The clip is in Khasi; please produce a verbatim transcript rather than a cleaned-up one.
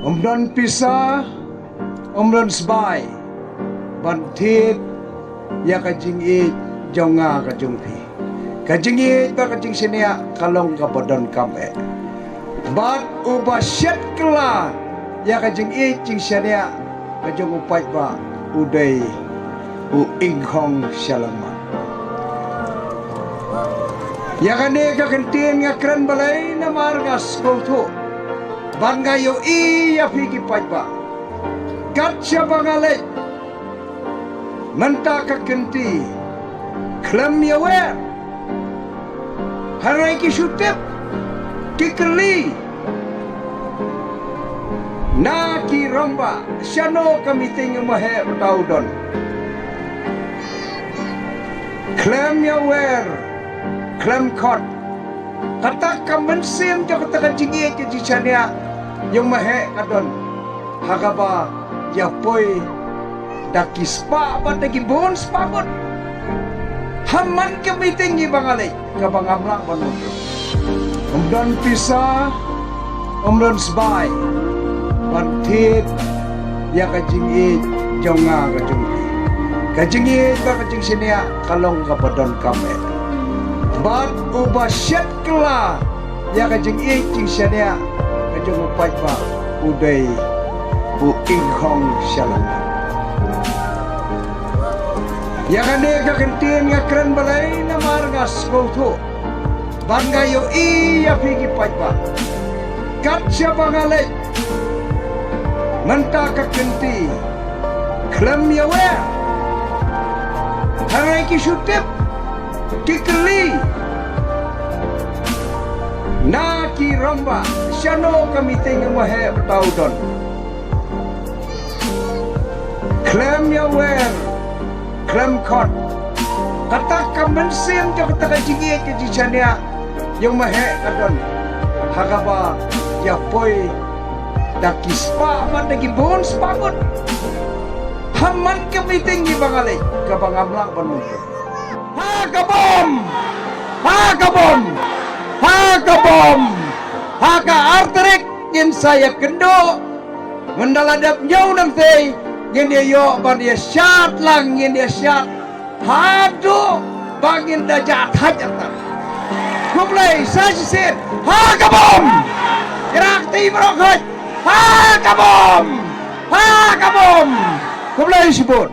Um don pisa, um don sbai ban thied ïa ka jingïeit jong nga ka jong phi. Ka jingïeit bad ka jingshaniah ka long kaba donkam eh. Bad uba shet kylla ïa ka jingïeit jingshaniah ka jong u paidbah u dei u ingkhong sha longmat. Ïa kane ka kyntien nga kren balei namar nga sngewthuh bad nga ïohi ïa phi ki paidbah. Kat shaba nga leit mynta ka kynti khlem ïawer, hynrei ki shu tip, ki kylli na ki rangbah, shano ka meeting u maheh uta u don. Khlem ïawer, khlem khot. Kata ka mynsiem jong kata ka jingïeit ka jingshaniah jong u maheh ka don ha kaba ïa poi da ki spah bad da ki bun spah bud. Ha man ka meeting ngi ba nga leit kaba ngam lah ban wan. Um don pisa, um don sbai ban thied ïa ka jingïeit jong nga ka jong phi. Ka jingïeit bad ka jingshaniah ka long kaba donkam eh. Bad uba shet kylla ïa ka jingïeit jingshaniah ka jong u paidbah u dei u ingkhong sha longmat. Ïa kane ka kyntien nga kren balei namar nga sngewthuh bad nga ïohi ïa phi ki paidbah. Kat shaba nga leit mynta ka kynti khlem ïawer, hynrei ki shu tip, ki kylli na ki rangbah, shano ka meeting u maheh uta u don. Khlem ïawer, khlem khot. Kata ka mynsiem jong kata ka jingïeit ka jingshaniah jong u maheh ka don ha kaba ïa poi da ki spah bad da ki bun spah bud. Ha man ka meeting ngi ba nga leit kaba ngam lah ban wan. Ha ka bom! Ha ka bom! Ha ka bom! Ha ka ar tarik ngin sa ïakynduh. Mynda la dep ñiew nangtei ngin ïa ïoh ban ïa shad lang, ngin ïa shad haduh ba ngin da jah thait artat. Khublei sa shisien. Ha ka bom! Ïarak ti baroh khoit. Ha ka bom! Ha ka bom! Khublei shibun.